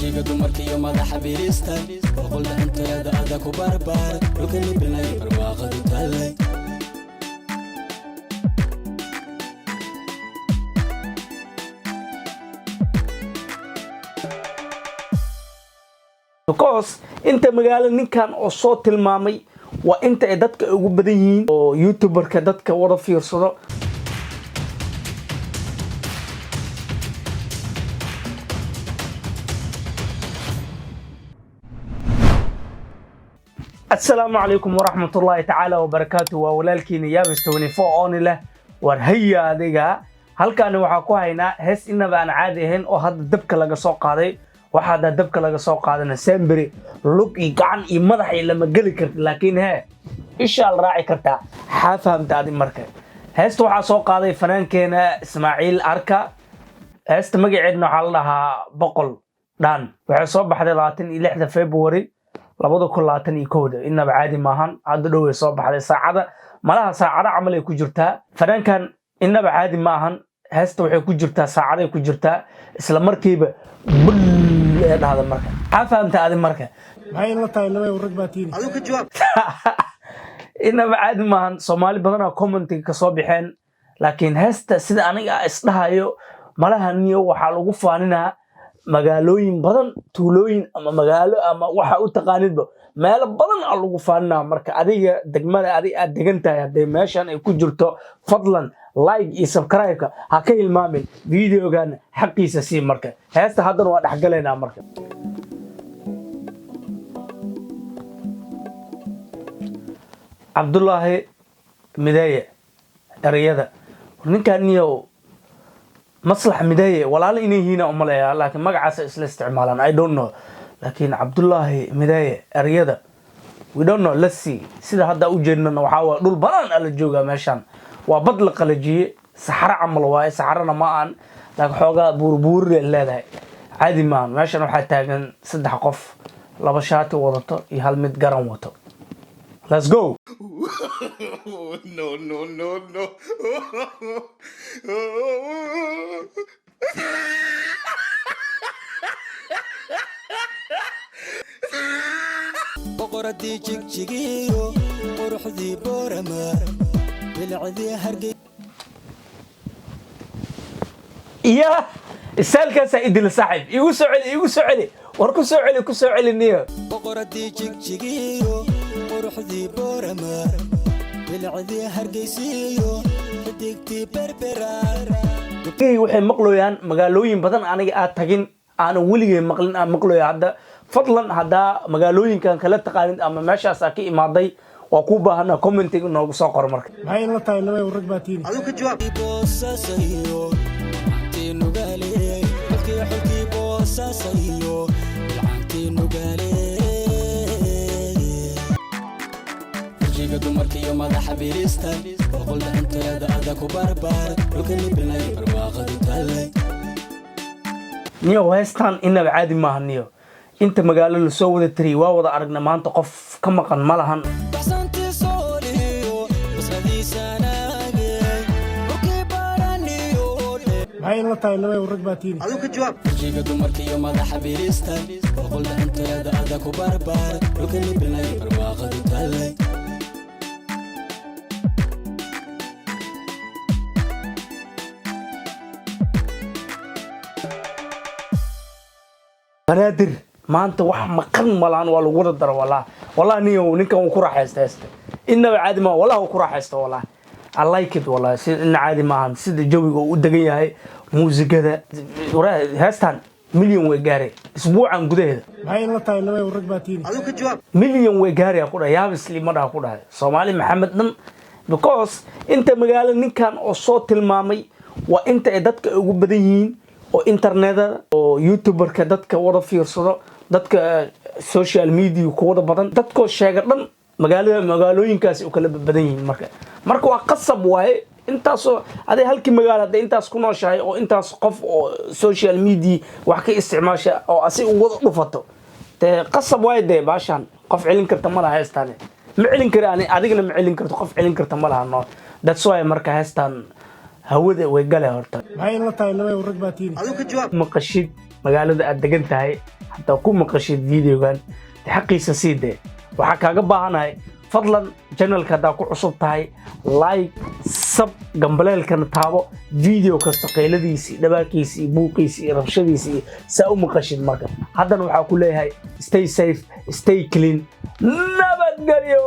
Wajiga dumarka iyo madaxa birista, boqolda inteeda ada ku barbaar, dhulkani bilay barwaaqadu taallay. Because inta magaalo ninkan oo soo tilmaamay waa inta ay dadka ugu badan yihiin oo youtuberka dadka wada fiirsado. Asalaamu calaykum waraxmatullaahi tacaala wabarakaatu. Waa walaalkiina Yaabis 24 ooni leh. War haya adiga, halkaani waxaa ku haynaa hees inaba aan caadi ahayn oo hadda dabka laga soo qaaday. Waxa hadda dabka laga soo qaadana samberi lug iyo gacan iyo madax iyo lama geli karti, laakiin hee ishaa la raaci kartaa. Xaa fahamta adi? Marka heesta waxaa soo qaaday fanaankeena Ismaaciil Arka. Heesta magaceedna waxaa la dhahaa Boqol Dhaan. Waxay soo baxday 26-da February 2021-da. Inaba caadi maahan, hadda dhow way soo baxday. Saacada malaha, saacada camal ay ku jirtaa. Fanaankan inaba caadi maahan. Heesta waxay ku jirtaa saacaday ku jirtaa, isla markiiba bul ee dhahda. Marka maxaa fahamta adi marka? Maxay la tahay laba rag baa tiini? Inaba caadi maahan. Soomaali badanaa commentiga kasoo baxeen, laakiin heesta sida aniga isdhahayo malaha niyo waxaa lagu faaninaa magaalooyin badan, tuulooyin ama magaalo ama waxa u taqaanidba, meelo badan aa lagu faaninaa. Marka adiga degmada adig aad degan tahay haddee meeshan ay ku jirto, fadlan like iyo subscribe-ka ha ka hilmaamin, videogan xaqiisa sii. Marka heesta haddana waa dhexgalaynaa. Marka Cabdullaahi Mideeye ereyada, ninkan niyo Maslax Mideeye walaalo inay yihiin umaleeyaa, laakiin magacaasa isla isticmaalaan, I don't know. Laakiin Cabdullaahi Mideeye ereyada, we don't know, let's see. Sida hadda u jeednana waxaa waaye dhul banaan aa la joogaa. Meeshaan waa bad la qalajiyey, saxaro camal waaye. Saxarana ma aan, laakiin xoogaa buurbuuri leedahay, caadi maahan. Meeshan waxaa taagan saddex qof, laba shaati wadato iyo hal mid garan wato. Let's go. No, no, no, no. Boqoradii Jigjigiyo quruxdii Boorama, bilicdii Hargey. Iya, isaalkaasaa idila. Saaxiib, igu soo celi, igu soo celi. War ku soo celi, ku soo celi niyo. Boqoradii Jigjigiyo quruxdii Boorama, bilicdii Hargeysiyo xidigtii Berbera. Waxay maqloyaan magaalooyin badan aniga aad tagin, aanan weligay maqlin aan maqloya hadda. Fadlan haddaa magaalooyinkan kala taqaanid ama meeshaasaa ka imaaday, waa kuu baahana, commentiga noogu soo qor marka. Maxay la tahay laba rag baa tiini? Boosaasayo lacantii Nugaale, xulkii xulkii Boosaasayo lacantii Nugaale. Wajiga dumarka iyo madaxa birista, boqolda inteeda ada ku barbaar, dhulkani bilay barwaaqadu taallay. Niyo, heestan inaba caadi maaha. Niyo, inta magaalo lasoo wada tiriyay waa wada aragna, maanta qof ka maqan ma lahan. Baxsantii Sooliyo basradiisanaagey, dhulkii baraniyo. Maxay la tahay laba rag baa tiini? Wajiga dumarka iyo madaxa birista, boqolda inteeda ada ku barbaar, dhulkani bilay barwaaqadu taallay. Banaadir maanta wax maqan malaan, waa lagu wada daro. Wallah wallah, niyo, ninkan wuu ku raaxaysta heesta, inaba caadi maaha. Wallah wuu ku raaxaysta, wallah. I like it, wallah. Si ina caadi maahan sida jawiga uu u degan yahay, muusigada. Heestan milyan way gaaray isbuucan gudaheeda. Maxay la tahay laba rag baa tiini? Milyan way gaaraya ku dhahay. Yaabisli ma dhaha ku dhahay Soomaali Maxamed dhan, because inta magaalo ninkan oo soo tilmaamay waa inta ay dadka ugu badan yihiin oo internetada oo youtuberka dadka wada fiirsado, dadka social media ku wada badan, dadkoo sheega dhan magaalada magaalooyinkaasi u kala badan yihiin. Marka waa qasab waaye intaasoo aday halkii magaalo hadday intaas ku nooshahay oo intaas qof oo social media wax ka isticmaasha oo asi u wada dhufato, dee qasab waaye. Dee baashaan qof celin karta ma laha. Heestaan ma celin kari ani, adigna ma celin karto, qof celin karta ma laha. No, that's why. Marka heestaan hawada way gale horta. Maxay la tahay laba rag baa tiini? Maqashid magaalada aad degan tahay. Haddaa ku maqashid videogan, de xaqiisa sii dee. Waxaa kaaga baahanahay, fadlan, channelka haddaa ku cusub tahay, like, sub, gambaleelkana taabo. Video kasta qayladiisi, dhawaaqiisi iyo buuqiisi iyo rabshadiisi iyo saa u maqashid. Marka haddana waxaa ku leeyahay, stay safe, stay clean, nabadgelyo.